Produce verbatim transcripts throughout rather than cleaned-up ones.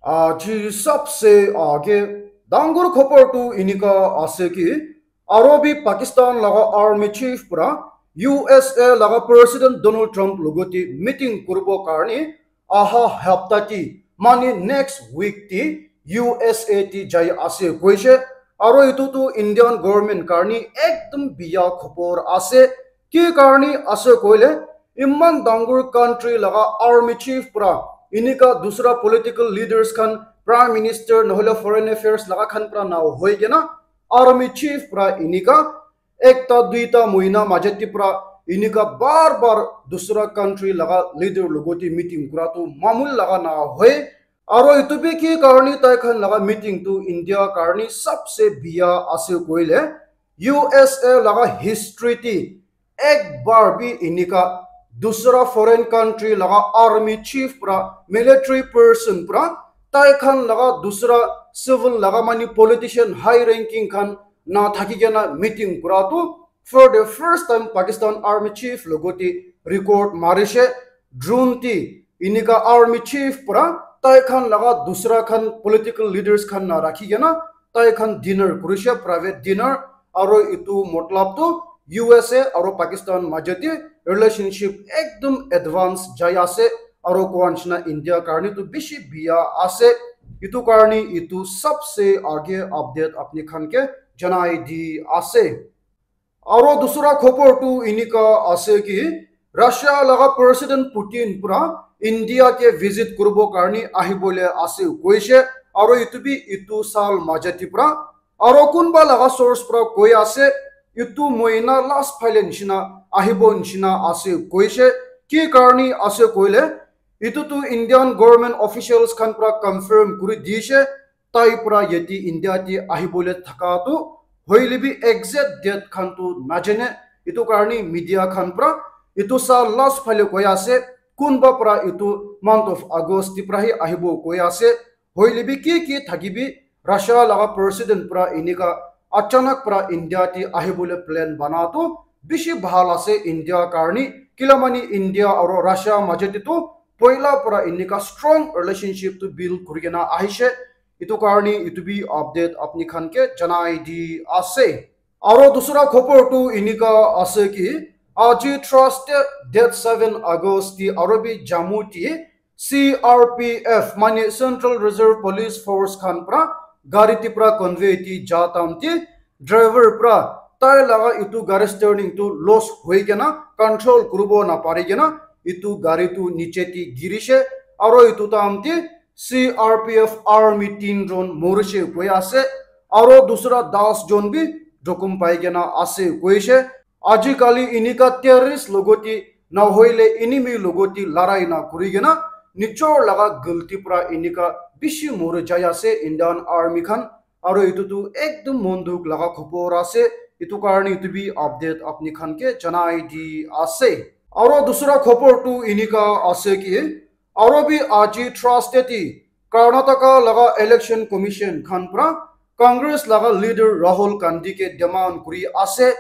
Aji sabse aage dangor khobor tu enika ase ki, aro bi Pakistan laga army chief pra U S A laga President Donald Trump logoti meeting kuribo karni aha hapta ti, mani next week ti U S A ti jai ase koise. Aro etu tu Indian government karni ekdum biya khobor ase. Ki karni ase koile, iman dangor country laga army chief pra enika dusra political leaders khan, prime minister nohole foreign affairs laga khan pra na hoi kena, army chief pra enika ekta duita mohina majati pra enika bar bar dusra country laga leader logoti meeting kura tu mamul laga na hoi. Aro etu bi ki karni tai khan laga meeting tu India karni sabse biya ase koile, U S A laga history ti ek bar bi enika dusra foreign country laga army chief pra, military person pra, tai khan laga dusra civil laga mani politician high ranking khan na thaki kena meeting kura tu for the first time Pakistan army chief logoti record marishe. Drone ti enika army chief pra tai khan laga dusra khan political leaders khan na rakhi kena tai khan dinner kurishe, private dinner. Aro etu matlab tu U S A aro Pakistan majati relationship ekdum advance jai ase. Aro koa nishina India karni tu bishi biya ase. Etu karni etu sabse aage update apni khan ke janai di ase. Aro dusra khobor tu enika ase ki, Russia laga President Putin pra India ke visit kuribo karni ahibole ase koise. Aro etu bi etu sal majati pra, aro kunba laga source pra koi ase, etu mohina last phale nishina ahibo nishina ase koise. Ki karni ase koile, etu tu Indian government officials khan pra confirm kuri dishe, tai pra yate India te ahibole thaka tu, hoile bi exact date khan tu najane. Etu karni media khan pra etu sal last phale koi ase, kunba pra etu month of August te pra hi ahibo koi ase. Hoile bi ki ki thaki bi, Russia laga president pra enika achanak pra India te ahibole plan bana tu bishi bhal ase India karni. Kila mani India aro Russia majati tu poila pra enika strong relationship tu build kuri kena ahishe. Etu karni etu bi update apni khan ke janai di ase. Aro dusra khobor tu enika ase ki, aji Thursday date seven August ti aro bi Jammu ti C R P F mane Central Reserve Police Force khan pra gari ti pra convoy ti ja tam ti driver pra tai laga etu gari steering tu loss hoi kena control kuribo na pari kena etu gari tu niche ti girishe. Aro etu tam ti C R P F army tin jon morishe koi ase. Aro dusra das jon bi jokhom pai kena ase koishe. Aji kali enika terrorist logoti na hoile enemy logoti larai na kuri kena nijor laga galti pra enika bishi mori jai ase Indian army khan. Aro etu tu ekdum mon dukh laga khobor ase. Etu karni etu bi update apni khan ke janai di ase. Aro dusra khobor tu enika ase ki, aro bi aji Thursday ti Karnataka laga Election Commission khan pra Congress laga leader Rahul Gandhi ke demand kuri ase,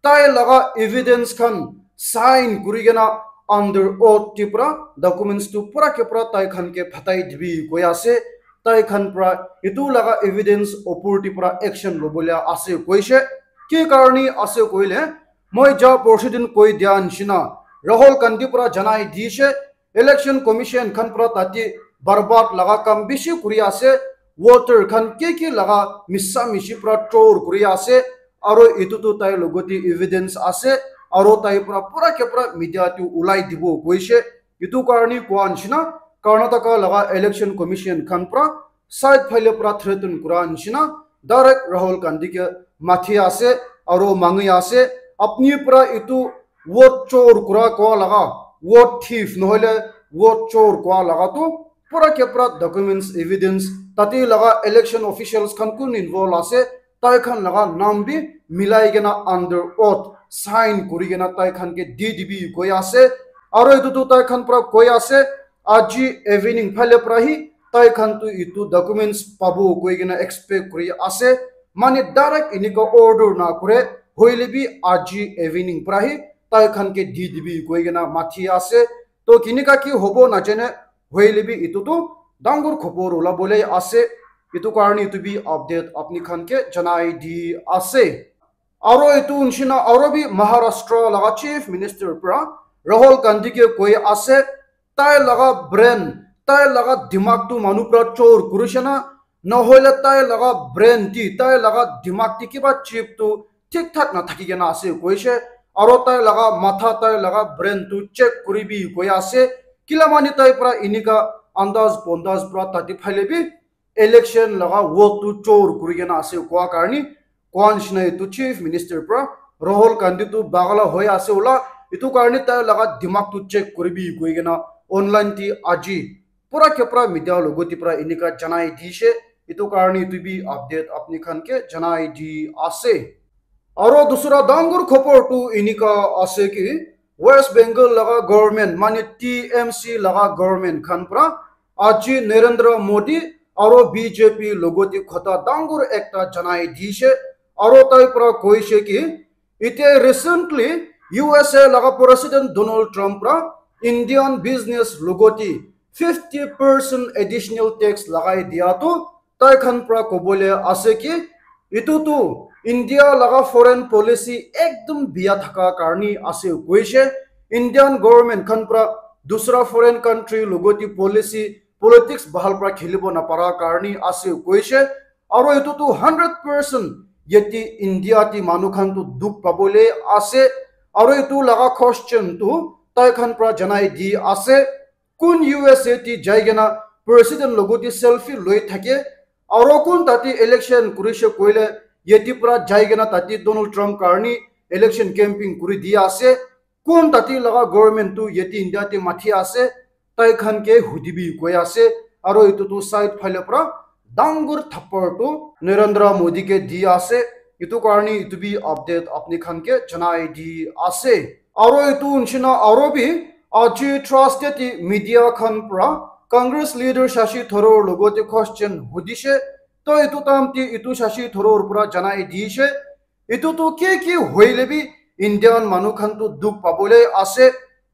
tai laga evidence khan sign kuri kena under oath ti pra documents tu pura ke pura tai khan ke phatai dibi koi ase. Tai khan pra etu laga evidence opor ti pra action lobole ase koishe. Ki karni ase koile, moi ja porsidin koi dia nishina Rahul Gandhi pra janai dishe, Election Commission khan pra tate barbad laga kam bishi kuri ase, voter khan ki ki laga misa mishi pra troll kuri ase, aro etu tu tai logoti evidence ase, aro tai pra pura ke pura media tu ulai dibo koishe. Etu karni koa nishina Karnataka laga Election Commission khan pra side phale pra threaten kura nishina direct Rahul Gandhi ke mathi ase, aro mangi ase, apni pra etu vote chor kura koa laga, vote thief nohole vote chor koa laga tu pura ke pura documents, evidence, tate laga election officials khan kun involve ase, tai khan laga naam bi milai kena under oath sign kuri kena tai khan ke di dibi koi ase. Aro etu tu tai khan pra koi ase, aji evening phale pra hi tai khan tu etu documents pabo koi kena expect kuri ase. Mane direct enika order na kure, hoile bi aji evening pra hi tai khan ke di dibi koi kena mathi ase. To kinika ki hobo najane, hoile bi etu tu dangor khobor ulabole ase. Etu karne etu bi update apni khan ke janai di ase. Aro etu nishina aro bi Maharashtra laga Chief Minister pra Rahul Gandhi ke koi ase, tai laga brain, tai laga dimag tu manu pra chor kurishe na, nohoile tai laga brain ti, tai laga dimag ti kiba chip tu thik thak na thaki kena ase koishe, aro tai laga matha, tai laga brain tu check kuribi koi ase, kila mani tai pra enika andaz bondaz pra tati phale bi election laga vote tu chor kuri kena ase koa karni, koa nishina etu Chief Minister pra Rahul Gandhi tu bagala hoi ase ula, etu karni tai laga dimag tu check kuribi koi kena online ti aji pura ke pura media logo ti pra enika janai dishe, etu karni etu bi update apni khan ke janai di ase. Aro dusra dangor khobor tu enika ase ki West Bengal laga government mane T M C laga government khan pra aji Narendra Modi aro B J P logo ti khota dangor ekta janai dishe aro tai pra koishe ki ite recently U S A laga President Donald Trump pra Indian business logo ti fifty percent additional tax lagai dia tu tai khan pra kobole ase ki etu tu India laga foreign policy ekdum biya thaka karni ase koishe. Indian government khan pra dusra foreign country logo ti policy politics bahal pra khelibo napara karni ase koishe. Aro etu tu hundred percent yate India ti manu khan tu dukh pabole ase. Aro etu laga question tu tai khan pra janai di ase. Kun U S A ti jai kena president logo ti selfie loi thake, aro kun tati election kurishe koile yate pra jai kena tati Donald Trump karni election campaign kuri di ase, kun tati laga government tu yate India te mathi ase, tai khan ke hudibi koi ase, aro etu tu side phale pra dangor thapar tu Narendra Modi ke di ase, etu karni etu bi update apni khan ke janai di ase. Aro etu nishina aro bi aji Thursday ti media khan pra Congress leader Shashi Tharoor logo ti question hudishe, to etu time ti etu Shashi Tharoor pra janai dishe, etu tu ke ki hoile bi Indian manu khan tu dukh pabole ase,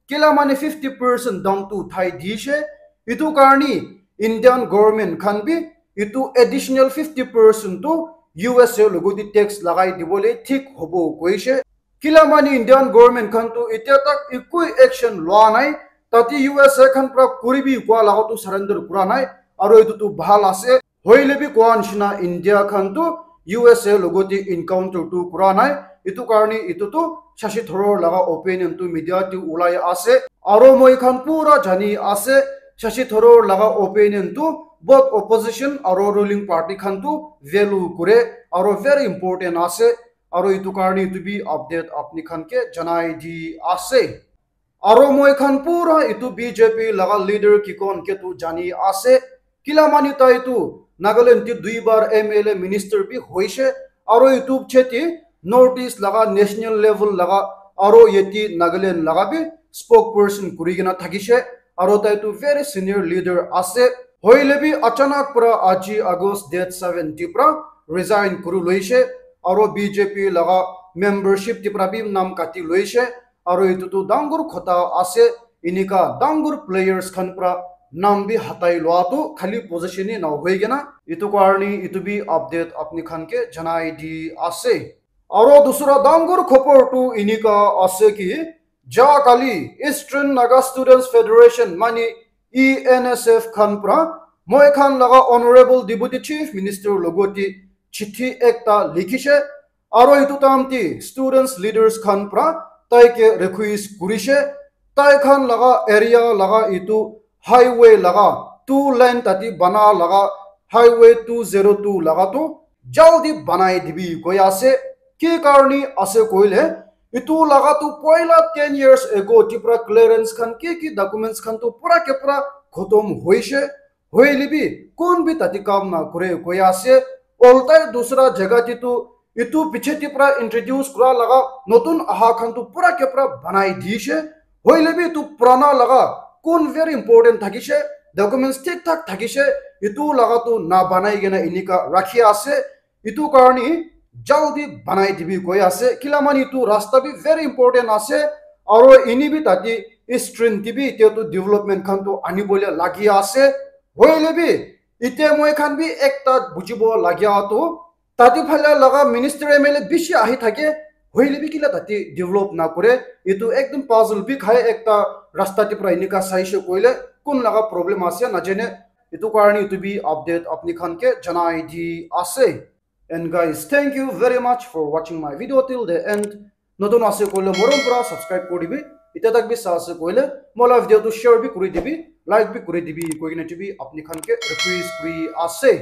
kila mane fifty percent dam tu uthai dishe, etu karni Indian government khan bi etu additional fifty percent tu U S A logo ti tax lagai dibole thik hobo koishe. Kila mani Indian government khan tu etia tak ekoi action loa nai, tati U S A khan pra kuribi koa laga tu surrender kura nai, aro etu tu bhal ase. Hoile bi koa nishina India khan tu U S A logo ti encounter tu kura nai, etu karni etu tu Shashi Tharoor laga opinion tu media ti ulai ase, aro moi khan pura jani ase Shashi Tharoor laga opinion tu both opposition aro ruling party khan tu value kure, aro very important ase. Aro etu karni etu bi update apni khan ke janai di ase. Aro moi khan pura etu B J P laga leader kikon ke tu jani ase. Kila mani tai tu Nagaland ti dui bar M L A minister bi hoishe. Aro etu cheti North East laga national level laga aro yeti Nagaland laga bi spokesperson kuri kena thakishe. Aro tai tu very senior leader ase. Hoile bi achanak pra aji August date seven ti pra resign kuri loishe. Aro B J P laga membership ti pra bi nam kati loishe. Aro etu tu dangor khota ase, enika dangor players khan pra nam bi hatai loa tu khali position hi na hoi kena. Etu karni etu bi update apni khan ke janai di ase. Aro dusra dangor khobor tu enika ase ki, ja kali Eastern Naga Students Federation mani E N S F khan pra moi khan laga Honorable Deputy Chief Minister logo ti chithi ekta likhishe. Aro etu time ti students leaders khan pra tai ke request kurishe, tai khan laga area laga etu highway laga two lane tati bana laga highway two zero two laga tu jaldi banai dibi koi ase. Ki karni ase koile, etu laga tu poila ten years ago ti pra clearance khan ki ki documents khan tu pura ke pura khotom hoishe. Hoile bi kun bi tati kam na kure koi ase. Oltai dusra jaga ti tu etu piche ti pra introduce kura laga notun aha khan tu pura ke pura banai dishe. Hoile bi etu purana laga kun very important thakishe, documents thik thak thakishe, etu laga tu na banai kena enika rakhi ase. Etu karni jaldi banai dibi koi ase. Kila mani etu rasta bi very important ase. Aro eni bi tati Eastern ti bi etia tu development khan tu ani bole lagi ase. Hoile bi, ite moi khan bi ekta bujibo lagia tu, tate phale laga minister M L A bishi ahi thake, hoile bi kila tate develop na kore, itu ekdom puzzle bi khai ekta rasta te pra enika saishe koile, kun laga problem ase na jane, itu karne itu bi update apni khan ke janai di ase. And guys, thank you very much for watching my video till the end. Notun ase koile morom pura subscribe kori dibi. Ita tak bi sa ase koile mola video tu share bi kori dibi, like bi kori dibi, koi kena bi apni khan ke request kori ase.